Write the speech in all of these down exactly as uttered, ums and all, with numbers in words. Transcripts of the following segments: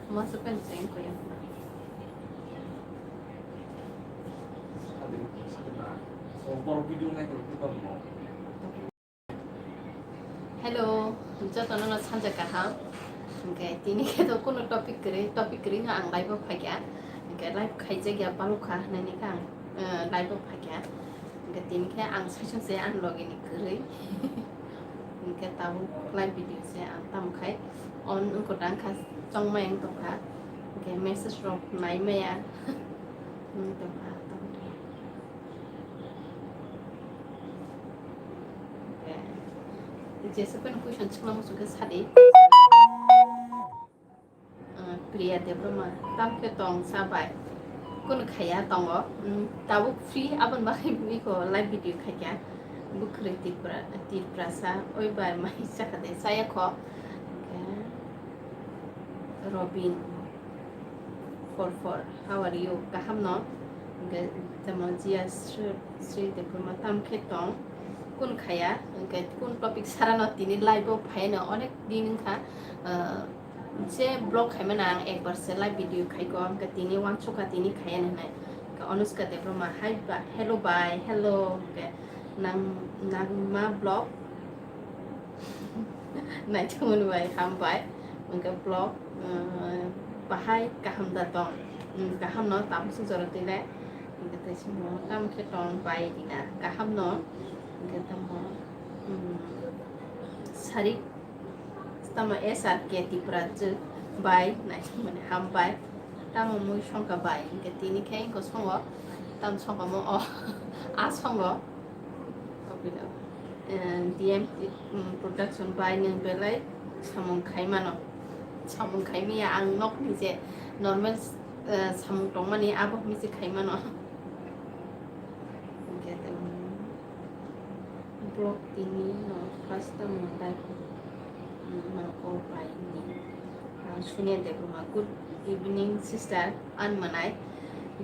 Masa pen seng ko yang. Hello, jotono no sanja kaham. Hwnkhe tini khe to kuno topic kwrwi, topic kwrwi no ang live o phaikha. Hwnkhe live khaijak ya balukha hwnwi khe ang, eh, live o phaikha. Hwnkhe tini khe ang saichung se ang logi ni kwrwi. Hwnkhe tabuk live video se ang tamo khai on wngkha dang kha chongma yang tongkha. Hwnkhe message rok nai maya. Wng tongkha, tongkha. Jesa pen question chwngna muchung khe sadi. Ah, Priya Debbarma, tam khe tong sa bai? Kun khaya tongo? Mm, tabuk free abon bagwi biko live video khaikha. Bukhri Tripura, Tripura sa, oi bai mai chakha de, saya kho. Okay. Robin. Four four, how are you? Kaham no? Hwnkhe tamo Jia Sri, Sri Debbarma tam khe tong? Kun khaya? Hwnkhe kun topic sarano tini live o phaino onek din wngkha. Ah, je vlog khaimano ang ekbar se live video khaiko, hwnkhe tini wansukha tini khaya hwnwi. Hwnkhe Anushka Debbarma, hi ba, hello bai, hello. Hwnkhe nang, nangma vlog. Naithokmani bai hambai. Hwnkhe vlog, uh, bahai kaham da tong. Um, kaham no tabuk se jora twi le. Hwnkhe tei simo tamo khe tong bai rina. Kaham no. Hwnkhe tamo, um, sarik tamo S R K Tripura chwk bai naithokmani hambai. Tamo mui songkha bai. Hwnkhe tini khe wngkha songo. Tam songkha mo o. A songo. Copy da. Eh, D M, mm, production bai nwng belai samung khai mano. Samung khai maya ang nokni je normal, eh, samung tongmani abo hinwi se khai mano. Hwnkhe, mm, vlog tini no first time no live, mm, no call bai ni. Ah, Sonia Debbarma, good evening sister, ang mwnai.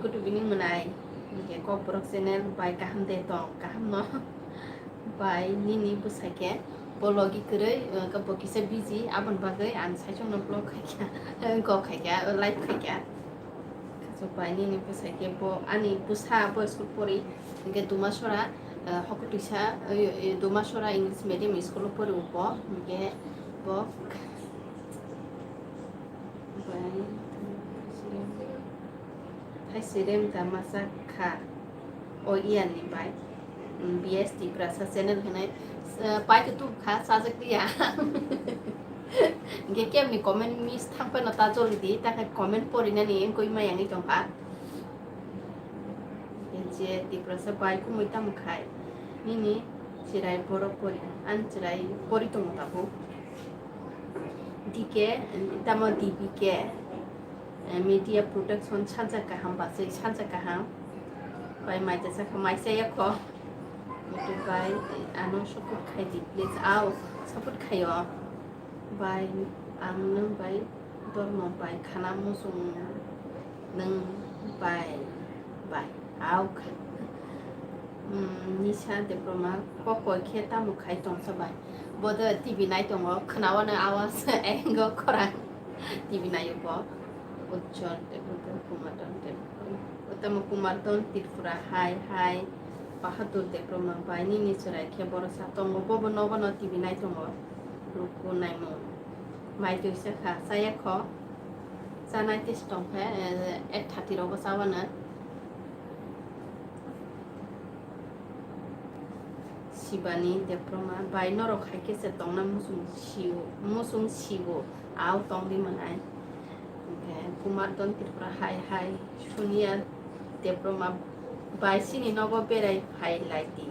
Good evening mwnai. Hwnkhe Kokborok channel bai kaham de tong, kaham no? Bai nini bwsai khe bo logi kwrwi, uh, bo kisa busy, aboni bagwi ang saichung no vlog khaikha, go khaikha, live khaikha. Kaisa bai nini bwsai khe bo ani bwsa bo school pori, hwnkhe Dumasora, uh, Hokutwisa, uh, uh, Dumasora English medium school o pori bo, hwnkhe bo Bai, thaisirem da masa kha. O iyani bai. Mm, B S Tiprasa channel hinwi, eh, pai khe tubukha, sajak liya. Hwnkhe kemni comment miss thangphano ta jolidi, ta khe comment porinani wngwi maya wngwi tongkha. Hwnkhe je Tiprasa bai kumui tamo khai. Nini chwrai borok pori, ani chwrai pori tongo tabuk. D K, tamo D B K, eh, Media Production, sanja kaham, bachai sanja kaham. Bai maita chakha, maisa yakho. Mutu bai, ano support khai di, please. Ao, support khaio. Bai, ang nwng bai, dormo bai, khana muchung nwng bai, bai. Ao kha. Hmm, Nisha Debbarma, kokoi khe tamo khai tongsa bai. Bodo T V nai tongo, khwnawano awas engo khorang. T V naio bo. Ujjwal Debbarma, Kumar Don Debbarma. Utama Kumar Don Tripura, hai, hai. Bahadur Debbarma bai nini chwrai khe borosa tongo. Bobo nogo no T V nai tongo. Luku naimung. Mai twi sakha, chaya kho. Chanai test tong khe, eh, eight thirty rogo chawano. Shibani Debbarma, bai norok hai khe se tongna muchung sio, muchung sio, ao tong di mwnai. Hwnkhe Kumar Don Tripura hai hai, Sonia Debbarma, bai chini nogo berai phai lai di.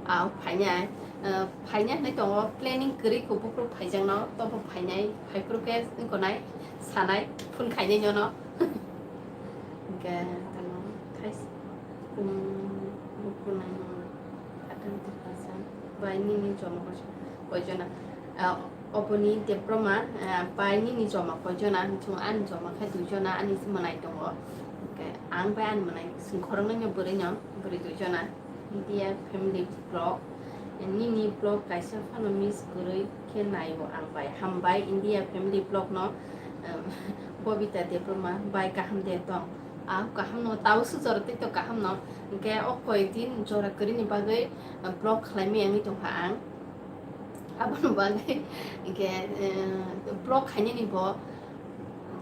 Ao phainai, eh, phainai hinwi tongo, planning kwrwi kho buphuru phaijakno, tobo phainai, phaiphuru khe wngkha nai, sanai, phone khainai nono. Hwnkhe tamo thais-, kum-, buphuru naino, atang tiprasa, bai nini joma koisa, koijona, ah, oboni Debbarma, ah, bai nini joma koijona, chwng ani joma khe duijona, ani mwnai tongo. Hwnkhe ang bai ani mwnai chwng khoroknwi no bwrwi no, bwrwi duijona. India Family Vlog. Nini vlog kaisa phano miss kwrwi khe naio ang bai. Hambai India Family Vlog no. Bobita Debbarma, bai kaham de tong? A kaham no, tau su jora tei to kaham no. Hingke o koi din jora kwrwini bagwi, eh, vlog khlai maya wngwi tongkha ang. Aboni bagwi hingke, eh, vlog khainani bo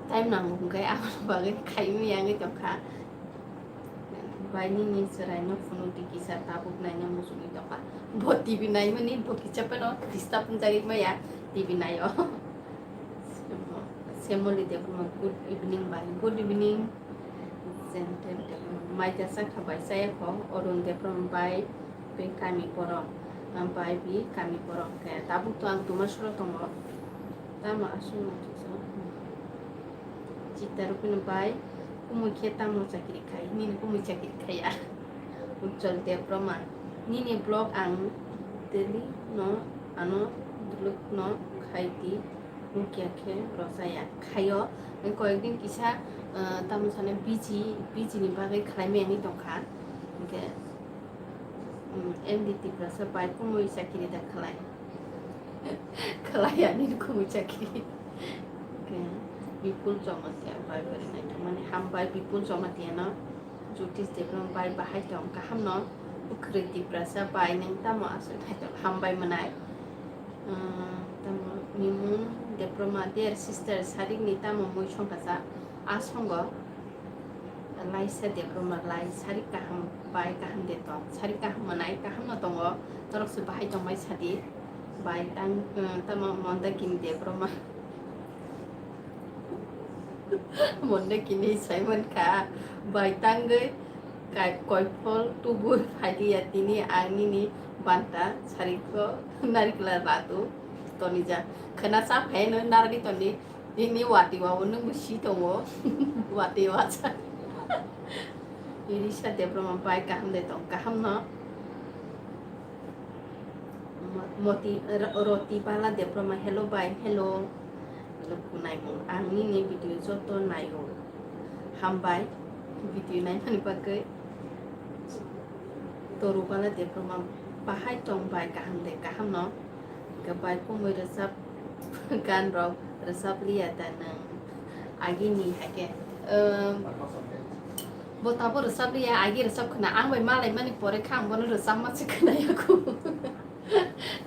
time nango hingke aboni bagwi khai maya wngwi tongkha. Bai nini chwraino phunukdi kisa tabuk naina muchungwi tongkha. Bo T V naimani bo kicha phano disturb wngjagwi maya T V naio. Semoli Debbarma, good evening bai. Good evening. Jenten Debbarma, mai jasa kha bai chaya kho. Arun Debbarma bai, bai kami borok. Bai bi kami borok khe. Tabuk to ang Tumasuro tongo. Tamo aswk no kisa. Chita Rupini bai, kumui khe tamo chakiri khai? Nini kumui chakiri khaiya? Ujjwal Debbarma, nini vlog ang daily no ano delete no khai di, nukya khe rwchaya. Khaio, koyekdin kisa, ah, tamo sanai busy, busy ni bagwi khlai maya wngwi tongkha. Hingke, mm, M D Tiprasa bai kumui chakiri da khlai? Khlai ani kumui chakiri. Hingke Bipul Jamatia bai bwrwi naithok mani hambai Bipul Jamatia no. Jyotish Debbarma bai bahai tong kaham no. Kwrwi Tiprasa bai nwng tamo aswk hai tong hambai mwnai. Umm, tamo Nimung Debbarma, dear sister, sarik ni tamo mui songkha sa? A songo. Laisa Debbarma lai, sarik kaham bai kaham de tong? Sarik kaham mwnai, kaham no tongo, norok se bahai tongbai sadi. Bai tang, eh, tamo Mondakini Debbarma. Mondakini sai mankha, bai tangwi kai koiphol tubui phaidiya tini ang nini banta sarikho narikla radu tonija. Khwna cha phai no narwgwi toni. Nini wati wabo nwngbo si tongo. Wati wacha. Irisa Debbarma bai kaham de tong, kaham no? Mo-, Moti, Ro-, Roti Bala Debbarma, hello bai, hello. Hello, kunai mung. Ang nini video joto naio. Hambai, video naimani bagwi. Toru Bala Debbarma, bahai tong bai, kaham de, kaham no? Hingke bai kumui rwchap gan rok rwchap liya da nwng? Agini hai khe, um, bo tabo rwchap liya, agi rwchap khwna, ang bai malai mani pore kha ang bono rwchapma se khwna yaku.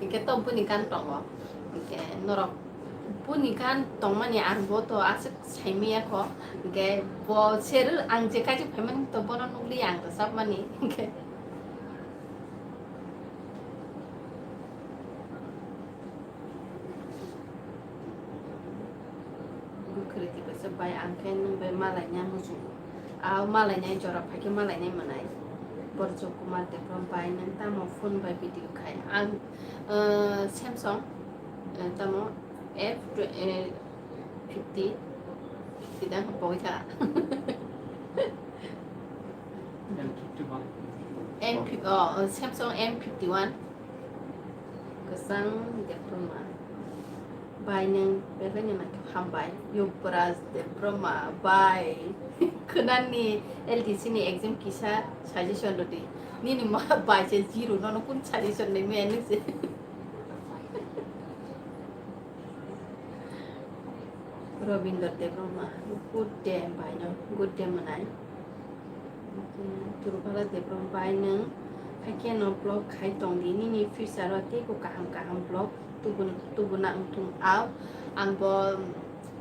Hingke to boni gan tongo, hingke norok boni gan tongmani ang bo to aswk saimaya kho, hingke bo ser ang je kaijak phaimani to bono nukliya ang rwchapmani, hingke. Bukhwrwi tiprasa bai ang khe nwng bai malaina muchungo. A malainai jora phai khe malainai mwnai. Borjo Kumar Debbarma bai nwng tamo phone bai video khai? Ang, eh, Samsung, eh, tamo F, eh, fifty, fifty da pogwi tha. M fifty one. M fifty, oh, Samsung M fifty one. Kwchang Debbarma. Bai nwng belai no naithok hambai. Yuvraj Debbarma bai. Khwnani L D C ni exam kisa suggestion rwdi. Nini ma bai se zero, nono kun suggestion nai maya nung se. Robindra Debbarma, good day, baino, good day mwnai. Turupala Debbarma bai nwng, haikhe no vlog khai tong di, nini future o teibo kaham kaham vlog tubu, tubuna wngthung ao. Ang bo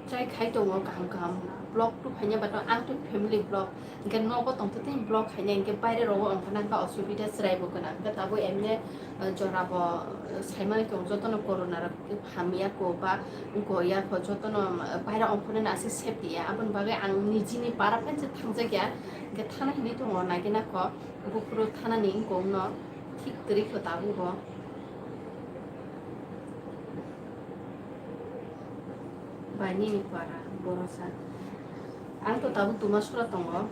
try khai tongo kaham kaham vlog tubuphaina, but ang tei family vlog. Hingke nogo tongtwtwi vlog khainai, hingke baire rogo ongkhorna hingke osubida chwraibo gwnang. Hingke tabuk emne, eh, jorabo, eh, saimani tongo, jotono corona rok hamya ko ba goya ko, jotono, eh, baire ongkhornani aswk safety ya. Aboni bagwi ang nijini para phanse thangjak ya. Hingke thana hinwi tongo, nagina ko, buphuru thanani wngkha wngno, thik kwrwi kho tabuk bo. Bai nini para borosa. Ang to tabuk Tumasura tongo.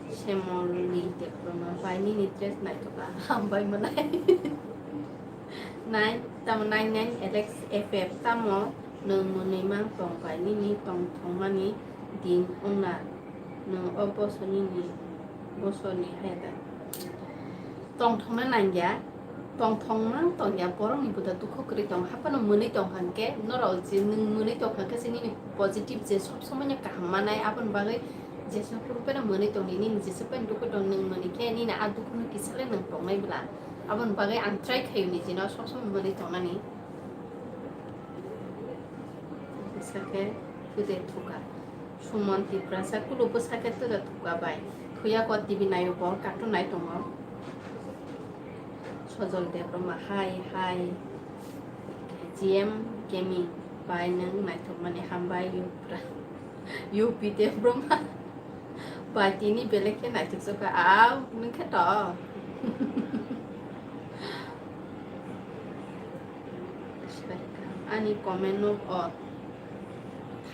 Semolni Debbarma bai nini dress naithoka. Hambai mwnai. Nai, tamo nine nine Alex F F, tamo nwng mwnwi mang tong bai nini tong thongmani din wngna. Nwng o bosor nini bosorni hai da? Tong thongna nangya. Tong thong mang tong ya, borok ni buda dukho kwrwi tong, haphano mwnwi tong kha hwnkhe norok je nwng mwnwi tong kha hwnkhe se nini positive je sob somoi no kaham manai, aboni bagwi jesa phuru phano mwnwi tong di, nini jesa phano dukho tong nwng mwnwi khe nini a dukho no kisa le nwng tongnai bwla, aboni bagwi ang try khaio nijino sob somoi mwnwi tongnani. Bwsakhe tude thuka. Sumon Tiprasa kulubo sakhe tude thuka bai. Thuya ko T V naio bo, cartoon nai tongo. Sojol Debbarma, hi, hi. G M Gaming bai nwng naithokmani hambai, Yupra. U P Debbarma. Bai tini belai khe naithok sokha. Aw, nwng khe to. Ani comment no o.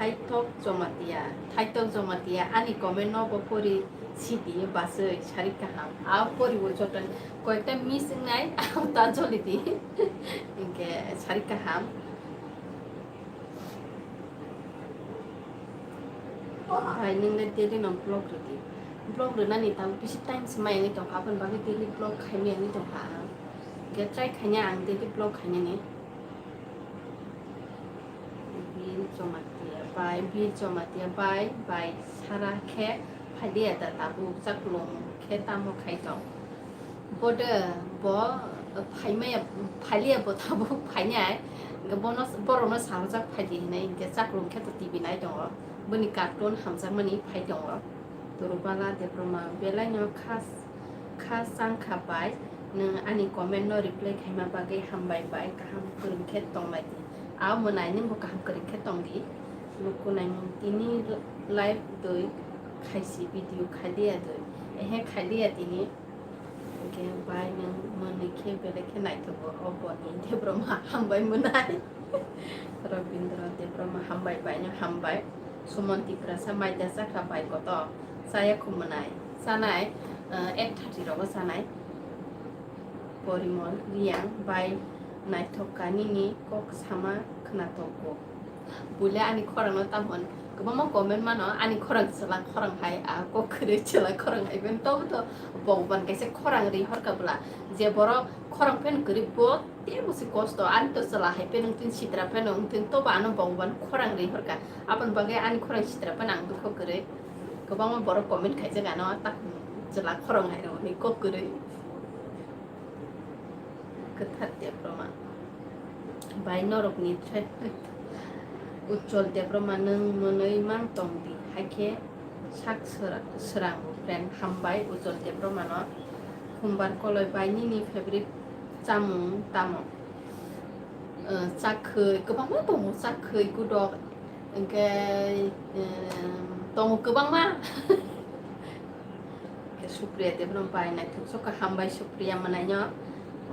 Thaitok Jomatia, Thaitok Jomatia, ani comment no bo pori sidi baswi sari kaham. A pori bo joto koyekta miss wngnai, ta joli di. Hinkhe sari kaham. Bai nwng le daily no vlog rwdi. Vlog rwnani tabuk bisi time se mai wngwi tongkha, aboni bagwi daily vlog khaimaya wngwi tongkha ang. Hinkhe try khaina ang daily vlog khainani. Bir Jomatia bai, Bir Jomatia bai, bai sara khe phaidiya da tabuk chaklung khe tamo khai tong. Bo de, bo phaimaya, phailiya bo tabuk phainai. Bono, borokno sahorjak phaidi hinwi hinkhe chaklung khe to T V nai tongo. Boni cartoon hamjakmani phai tongo. Turubala Debbarma, belaino kha, kha changkha bai, nwng ani comment no reply khaima bagwi hambai bai, kaham kwrwng khe tonglaidi. A mwnai nwngbo kaham kwrwng khe tongdi. Luku naimung tini live doi khaisi video khaidiya doi. Ehe khaidiya tini. Hinkhe bai nwng mwnwi khe belai khe naithogo o boni Debbarma hambai mwnai. Robindra Debbarma hambai bai no hambai. Sumon Tiprasa maida chakha bai koto chaya khumunai chanai, eh, ek thati rogo chanai. Porimol Riang bai naithok ka nini kok sama khnatok go. Buile ani khorang no tamon kwbangma comment mano ani khorang chwla khorang hai a kok kwrwi chwla khorang hai ben tobo to Bhagwan kaisa khorang ri horka bwla je borok khorang pen kwrwi bo tebo se kosto ani to chwla hai pen wngtwng sitra pen wngtwng tobo ano Bhagwan khorang ri horka aboni bagwi ani khorang sitra pen ang dukho kwrwi kwbangma borok comment khaijak ano tak chwla khorang hai rok ni kok kwrwi. Kwthar Debbarma bai norokni threat. Ujjwal Debbarma nwng mwnwi mang tong di, hai khe sak swra-, swrango friend. Hambai Ujjwal Debbarmano. Khumbar Koloi bai nini favorite chamung tamo? Eh, chakhwi kwbangma tongo, chakhwi, gudok, hinkhe, eh, tongo kwbangma. Supriya Debbarma bai naithok sokha hambai Supriya mwnaino.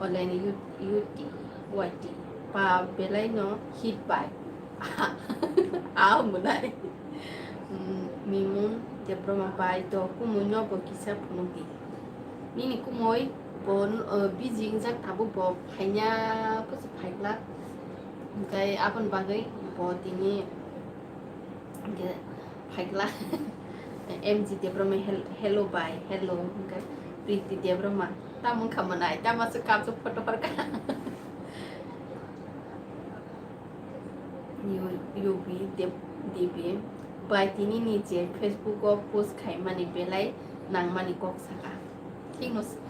Olen U-, U T, Y T. Pa belai no hit bai. A mwnai. Mm, Mimung Debbarma bai to kumui no bo kisa phunuk di. Nini kumui bo, uh, busy wngjak tabuk bo phaina, phaikla. Hinkhe aboni bagwi bo tini hinkhe phaikla. M G Debbarma, hel-, hello bai, hello, hinkhe Priti Debbarma, tamo wngkha mwnai, tamo aswk kapjak photo horkha. Yu-, Yubi Deb-, Devi bai tini ni je Facebook o post khaimani belai nangmani kok saka. Thikno s-,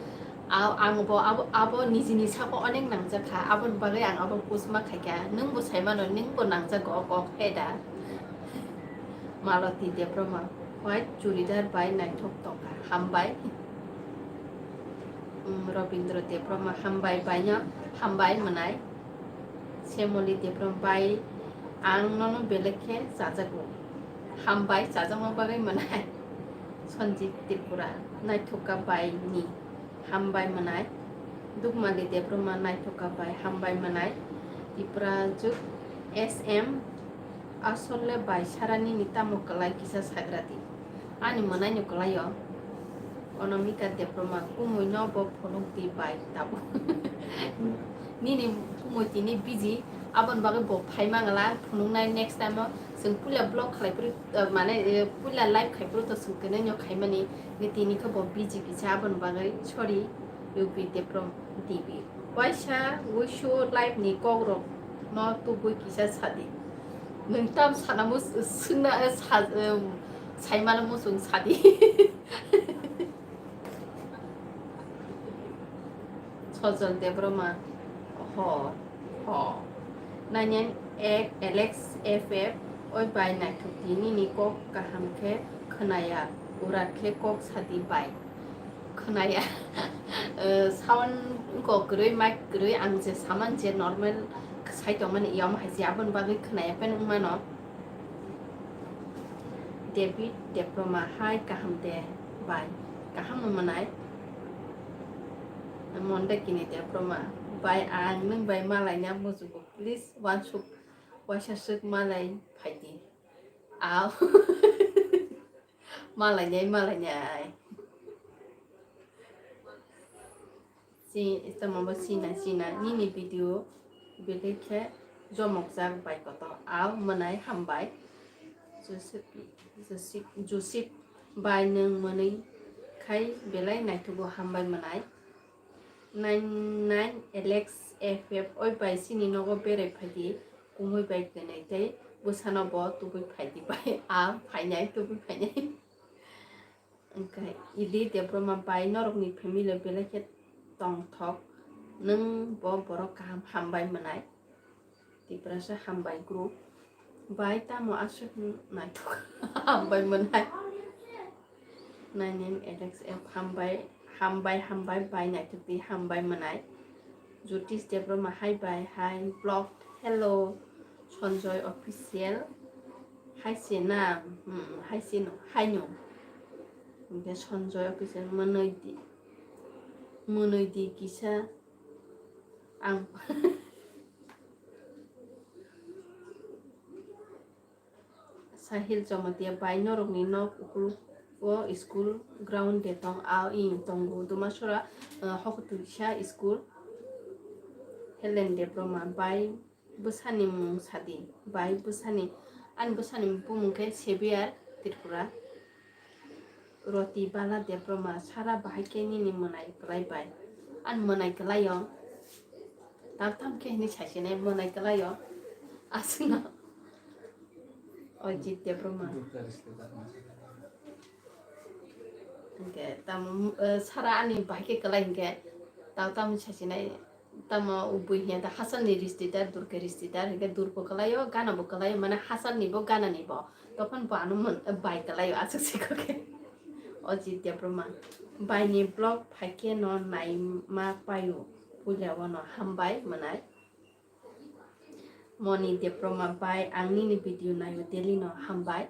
a-, ang bo abo, abo nijini saka onek nangjak kha, aboni bagwi ang abo post ma khaikha. Nwng bo saimano, nwng bo nangjago o kok he da. Maloti Debbarma, white churidar bai naithok tongkha. Hambai. Mm, Robindra Debbarma, hambai baino, hambai mwnai. Semoli Debbarma bai, ang nono belai khe chajago. Hambai chajakma bagwi mwnai. Sanjit Tripura, naithok kha bai ni. Hambai mwnai. Dukmali Debbarma, naithok kha bai, hambai mwnai. Tiprajwk S M, asole bai sara nini tamo kwlai kisa sagra di. Ani mwnaino kwlaio. Anamika Debbarma, kumui no bo phunuk di bai tabuk. Nini kumui tini busy, aboni bagwi bo phai mangala, phunuknai next time o. Chwng puila vlog khlai phuru, eh, mane, eh, puila live khai phuru to chwng kwnwi no khaimani, tini khe bo busy kisa aboni bagwi, sorry, U P Debbarma Devi. Waisa wuisu life ni kokrok no tubui kisa sadi. Nwng tam sana mus-, swngna, eh, sa-, eh, saimano muchung sadi. Sojol Debroma. Ho, ho. Nine nine eight Alex F F, oi bai naithok di, nini kok kaham khe khwnaya, urak khe kok sadi bai. Khwnaya. Eh, sound wngkok kwrwi, mic kwrwi, ang je saman je normal sai tongmani, iyom hai se aboni bagwi khwnaya phano wngmano. David Debroma, hai kaham de bai? Kaham wngmanai? Mondakini Debroma, bai ang nwng bai malaina muchungo, please wansuk, waisa swk malai phaidi. Au. Malainai, malainai. Si, tamo bo sina, sina. Nini video belai khe jomokjak bai kotor. Au, mwnai hambai. Joseph, Joseph, Joseph bai nwng mwnwi khai belai naithogo, hambai mwnai. Nine nine Alex F F, oi bai sini nogo berai phaidi, kumui bai kwnwi tei bwsano bo tubui phaidi bai. A phainai, tubui phainai. Hwnkhe Ili Debroma bai norokni family belai khe tongthok, nwng bo borok kaham, hambai mwnai. Tiprasa hambai group bai tamo aswk naithok hambai mwnai. Nine nine Alex F hambai, hambai, hambai bai naithok di, hambai mwnai. Jyotish Debroma hai bai hai vlog. Hello Sanjoy Official. Hai se na, hmm, hai se no, hai no. Hwnkhe Sanjoy Official mwnwi di, mwnwi di kisa ang. Sahil Jamatia bai norokni nok ukulugo school ground de tong, a ing tongo Dumasora, eh, Hokotwisa school. Helen Debroma bai bwsani mung sadi, bai bwsani, ani bwsani bumung khe Xavier Tripura. Roti Bala Debroma, sara bahai khe nini mwnai kwlai bai? Ani mwnai kwlai o. Tam tam khe hini saisinai mwnai kwlai o. Aswkno. Ojit Debroma. Hwnkhe tamo, eh, sara ani bahai khe kwlai hwnkhe tam tam saisinai. Tamo ubui hiya da hasalni ristitar, durke ristitar, hingke durbo kalaio, ganabo kalaio, mane hasalnibo, gananibo. Tokon bo ano mon-, bai kalaio, aswk se kokhe. Ojit Debroma. Baini vlog phaikhe no naima paio, puila wano hambai mwnai. Moni Debroma bai, ang nini video naio daily no, hambai.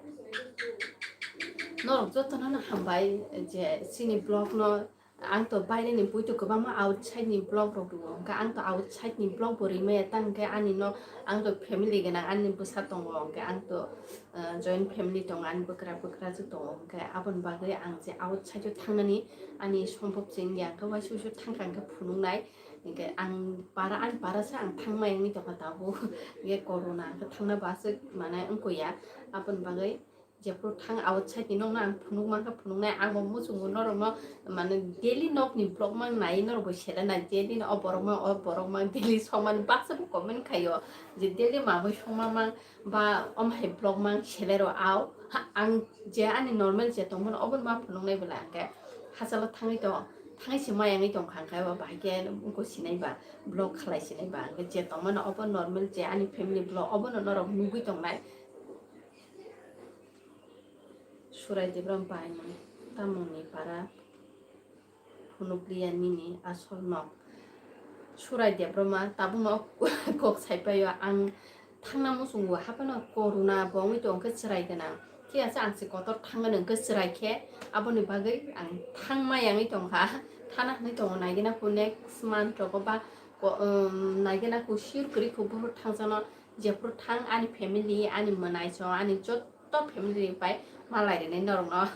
Norok jotono no hambai je chini vlog no Ang to baireni puito kwbangma outside ni vlog rok rwo, hwnkhe ang to outside ni vlog bo rimaya, tang hwnkhe ani no, ang to family gwnang, ani bwsa tongo, hwnkhe ang to, ah, joint family tongo, ani bwkra bwkrajwk tongo, hwnkhe aboni bagwi ang je outside o thangnani ani sombhob se wngya, hwnkhe waisa waisa thangkha hwnkhe phunuknai, hwnkhe ang para, ani para se ang thangmaya wngwi tongkha tabuk, hwnkhe corona hwnkhe thangna bo aswk mane wngkha ya, aboni bagwi. Jephru thang outside ni nokno ang phunuk mankha, phunuknai ang bo muchungo norokno, mane, daily nokni vlog mang nai norok bo selenai, daily no o borok mang, o borok mang, daily songmani baksa bo comment khaio je daily mamui songma mang ba om hai vlog mang selero au. Ha, ang je ani normal je tongmani obono ma phunuknai bwla hwnkhe hachalo thangwi tongo, thangwi se maya wngwi tongkha hwnkhe o bahai khe wngkha sinai ba vlog khlai sinai ba hwnkhe je tongmani obo normal je ani family vlog obono norok nugwi tongnai. Surai Debram bai nwng tamoni para phunukliya nini asol nok? Surai Debbarma tabukno kok saipaio, ang thangna muchungo haphano corona bo wngwi tongkhe chwrai gwnang, thik ase, ang se kotor thangmani hwnkhe chwrai khe, aboni bagwi ang thangma yangwi tongkha, thana hwnwi tongo, naigwna kho next month rogo ba ko-, um, naigwna kho sure kwrwi kho buphuru thangjakno. Jephuru thang ani family, ani mwnaisong, ani jotto family ni bai malai rinai norokno.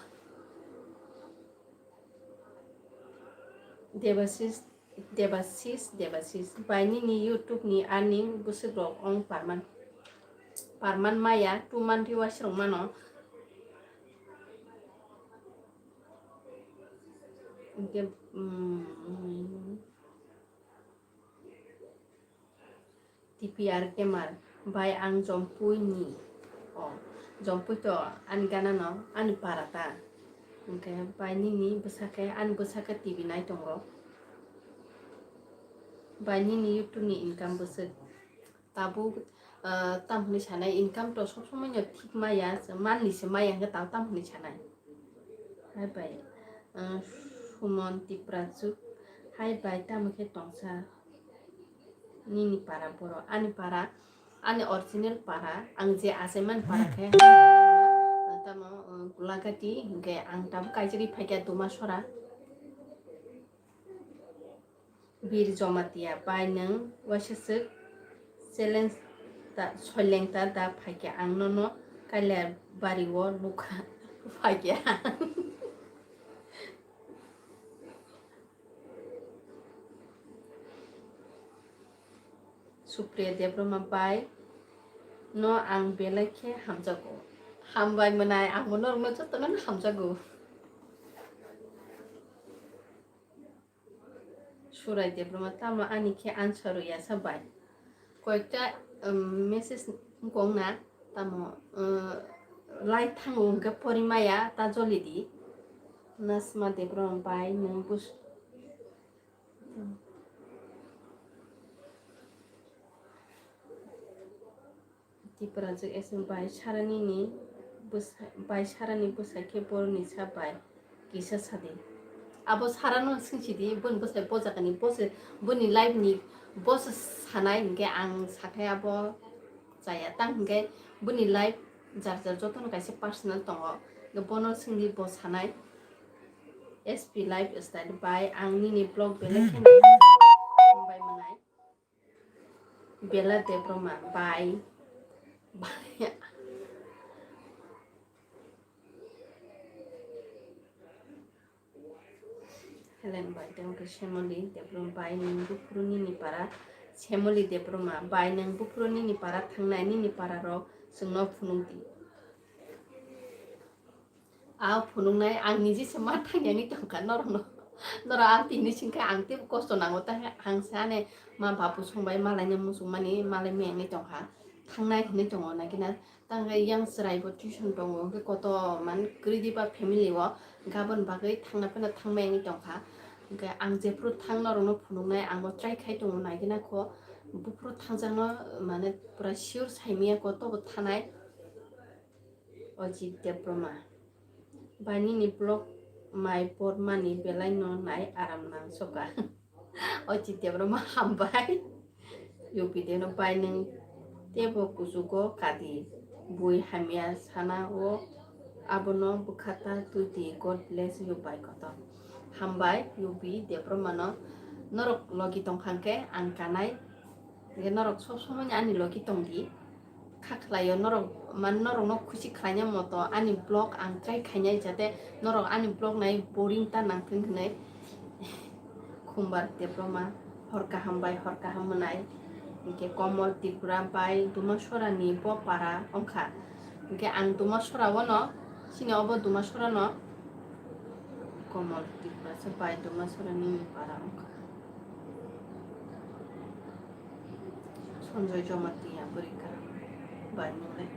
Debasis, Debasis, Debasis, bai nini YouTube ni earning bwswk rok ong parman, parman maya two month waisa rok mano. Hwnkhe, mm, T P R Kemar, bai ang Jompui ni. O, Jompui to ani gana no, ani para ta. Hwnkhe bai nini bwsa khe, ani bwsa khe T V nai tongo. Bai nini YouTube ni income bwswk. Tabuk, ah, tam hwnwi sanai, income to sob somoi no thik maya, manni se maya hwnkhe tabuk tam hwnwi sanai. Hai bai, ah, Sumon Tiprachuk, hai bai tamo khe tongsa nini para borok, ani para, ani original para, ang je achaimani para khe, tamo, ah, Gulagati, hwnkhe ang tabuk kaisa ri phaikha Dumasora. Bir Jomatia, bai nwng waisa swk challenge ta, soileng ta da phaikhe ang nono Kailabari o nukha phaikhe ang. Supriya Debbarma bai no ang belai khe hamjago. Hambai mwnai, ang bo norokno jotono hamjago. Surai Debbarma, tamo ani khe answer rwya sa bai. Koyekta, um, message wngkong na, tamo, uh, lai thango hwnkhe pori maya, ta joli di. Nasma Debbarma bai nwng bus-, Tiprajwk S M bai Sarani ni bwsa-, bai Sarani bwsai khe boroni sa bai kisa sadi. Abo Sarano swngsidi, boni bwsai bo jagani, bo se boni life ni bo se sanai, hinkhe ang sakhai abo chaya. Tang hinkhe boni life jar jar jotono kaisa personal tongo, bono swngdi bo sanai. S P Lifestyle bai ang nini vlog belai khe hambai mwnai. Bella Debbarma bai, bai. Helen bai, tei hwnkhe Semoli Debbarma bai nwng buphuru nini para, Semoli Debbarma bai nwng buphuru nini para thangnai, nini para rok chwngno phunukdi. A phunuknai ang niji se ma thang yangwi tongkha norokno. Norok ang tini singkha ang teibo kosto nango, ta ang sani ma bapu songbai malaino muchungmani malai miyangwi tongkha. Thangnai hinwi tongo nakina tangkhe yang chwraibo tuition tongo, hwnkhe koto man kwrwi diba family o gabon bagwi thangna phano thangmani tongkha. Hwnkhe ang jephuru thang norokno phunuknai, ang bo try khai tongo nakina kho buphuru thangjakno mane pura sure saimanya kho tobo thanai. Ojit Debbarma. Bai nini vlog mai pormani belai no nai aram nang soka. Ojit Debbarma hambai. Yupi deno bai nwng tebo kuchugo kadi. Bui hamya sana o abono bwkhata tuti. God bless you bai kotor. Hambai Yupi Debbarma no norok logi tongkha khe ang kanai. Hwnkhe norok sob somoi ani logi tongdi. Kha khlaio norok, man norokno khusi khlaina moto ani vlog ang try khainai, jate norok ani vlog nai boring ta nangthwng hinwi. Khumbar Debbarma, hor kaham bai hor kaham mwnai. Hwnkhe Komol Tripura bai Dumasora ni bo para wngkha. Hwnkhe ang Dumasora o no, chini obo Dumasora no. Komol Tripura se bai Dumasora ni para wngkha. Sanjoy Jamatia bwrwi ka bai nungnai.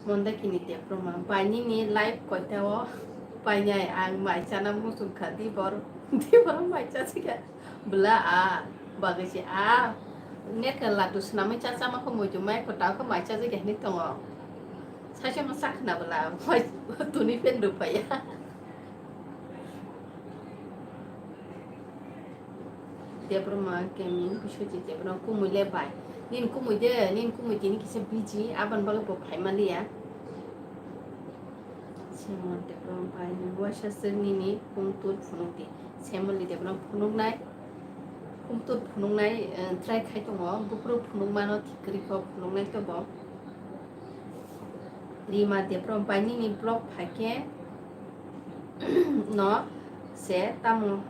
Mondakini Debbarma bai nini live koita o painai ang mai chana muchung kha dibor dibor mai chasi kha bwla a bagwi se a net ka latu swnamwi cha chama kho muitu mai kho ta kho mai chajakya hinwi tongo. Saisa ma sakna bwla mai tuni pen rupaya. Debbarma Gaming, Biswajit Debbarma, kumui le bai. Nini kumui de, nini kumui tini kisa busy, aboni bagwi bo phai manliya. Semon Debbarma bai, nini waisa swk nini pungtur phunuk di. Semoli Debbarma phunuknai, pungtur phunuknai, eh, try khai tongo, buphuru phunukmano thik kwrwi kho phunuknai to bo. Rima Debbarma bai nini vlog phaikhe no se tamo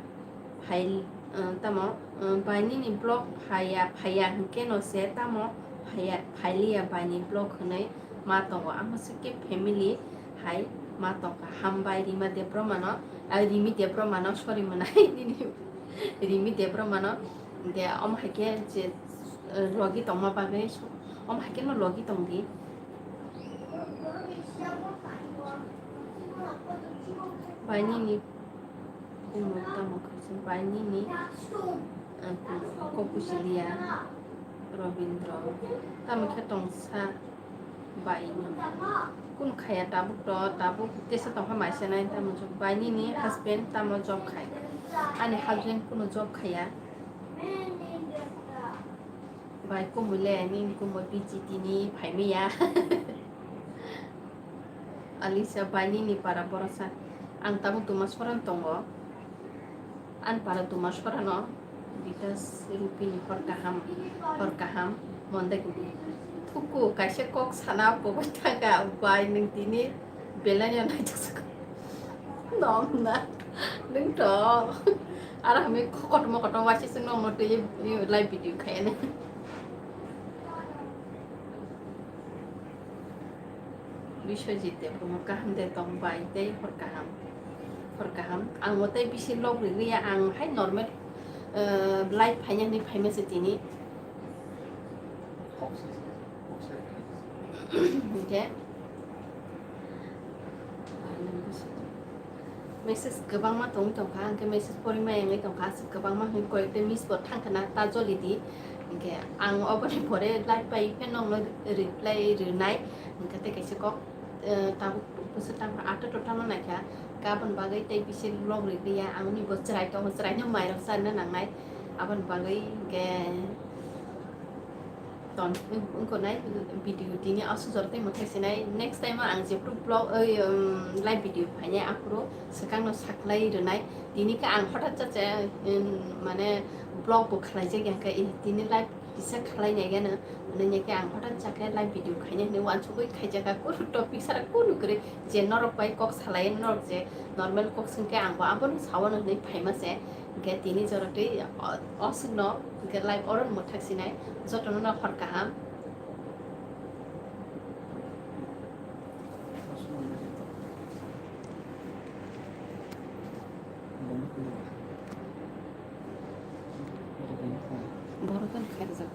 phai, eh, tamo, eh, bai nini vlog phaiya, phaiya hinkhe no se tamo phaiya, phailiya bai ni vlog hinwi ma tongo. Amo se khe family hai ma tongkha. Hambai Rima Debbarma no, ah, Rimi Debbarma no, sorry mwnai nini Rimi Debbarma no. Hinkhe omo hai khe je Logi tongma bagwi so-, om hai kheno logi tongdi. Bai nini kumui tamo khaisa, bai nini, eh, kok busi liya, Robindro, tamo khe tongsa bai ni. Kunu khaya tabuk to, tabuk tesa tongkha maisanai, tamo job bai nini husband tamo job khai. Ani husband kunu job khaya. Bai kumui le nini kumui P G T ni phaimaya. Alisa bai nini para boroksa. Ang tabuk Dumasora tongo. Ani para Dumasora no. Bikas Rupini hor kaham, hor kaham. Monday thuku kaisa kok sana koboi thaka bai nwng tini belai no naitoksa. Nom na. Nwng to. Aro hami kotorma kotorma waisa chwng nokno twi live video khaina. Biswajit Debbarma kaham de tong bai tei hor kaham. Hor kaham. Ang mo tei bisi log rigwi ya ang hai normal, eh, live phaina ni phaima se tini. Hwnkhe message kwbangma tongwi tongkha, hwnkhe message porimai wngwi tongkha, aswk kwbangma hwnwi koyekta miss bo thangkhana ta joli di. Hwnkhe ang oboni pore live pai pheno nokno reply rwnai, hwnkhe tei kaisa kok, eh, tabuk bwswk tangkha ato to tamo naikha, aboni bagwi tei bisi log rigwiya, ang nini bo chwrai tongo, chwraino mairok charwna nangnai, aboni bagwi hwnkhe. Ton, wng-, wngkha nai video tini aswk jora tei mwthai sinai. Next time o ang jephru vlog, oi, um, live video phainai aphuru swkangno saklai rwnai. Tini khe ang hothat cha cha, um, mane vlog bo khlaijak ya khe, eh, tini live kisa khlai nai gano. Hwnwi khe ang hothat cha khe live video khainai hwnwi uansugwi khaijak kha. Kunu topic sara kunu kwrwi je norok bai kok salai norok je normal kok swng khe ang bo abono sao hwnwi phaima se. Hwnkhe tini jora twi o-, oswkno hwnkhe live oro mwthak sinai jotono no hor kaham. Borok khe khairjak.